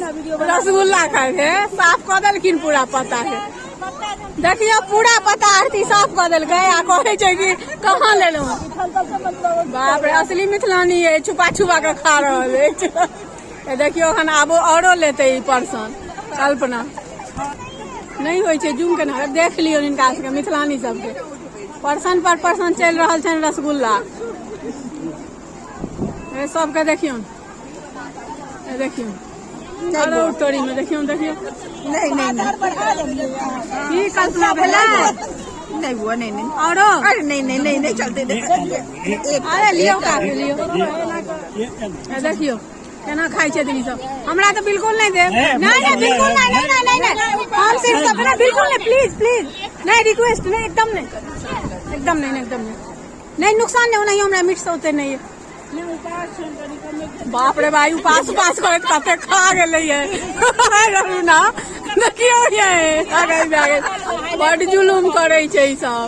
रसगुल्ला खाइ हे। साफ कऽ देलखिन पूरा पत्ता के। देखियौ, पूरा पत्ता आरती साफ कऽ देलकै आ कहै छै कि कहाँ लेलहुँ। बाप रे, असली मिथिलानी है, छुपा छुपा कऽ खा रहल अछि। देखियौ, एखन आबो औरो लेतै ई पर्सन। कल्पना नहि होइ छै जूम केना। देख लियौ हिनका सबके, मिथिलानी सबके, पर्सन पर पर्सन चलि रहल छनि रसगुल्ला। सबके देखियौ, देखियौ, आरो तोरी में देखियौ, देखियौ। नहीं नहीं नहीं। की कल्पना भेलै? नहीं बुआ, नहीं नहीं। औरो? अरे नहीं नहीं नहीं नहीं, चलते एक। अरे लियौ काफी, लियौ। देखियौ केना खाइ छथिन ई सब। हमरा तऽ बिल्कुल नहि देब। नहीं नहीं, बिल्कुल नहीं, नहीं नहीं नहीं नहीं, हम सिर्फ अपना, बिल्कुल नहीं, प्लीज प्लीज, नहीं, रिक्वेस्ट नहीं, एकदम नहीं, एकदम नहीं, एकदम नहीं, नहीं, नुकसान नहीं होना। हमरा मीठ से ओते नहीं है। बाप रे भाई, उपास उपास करैत कते खा गेलै ये अरुणा। देखियौ ये, बड जुलुम करै छै ई सब।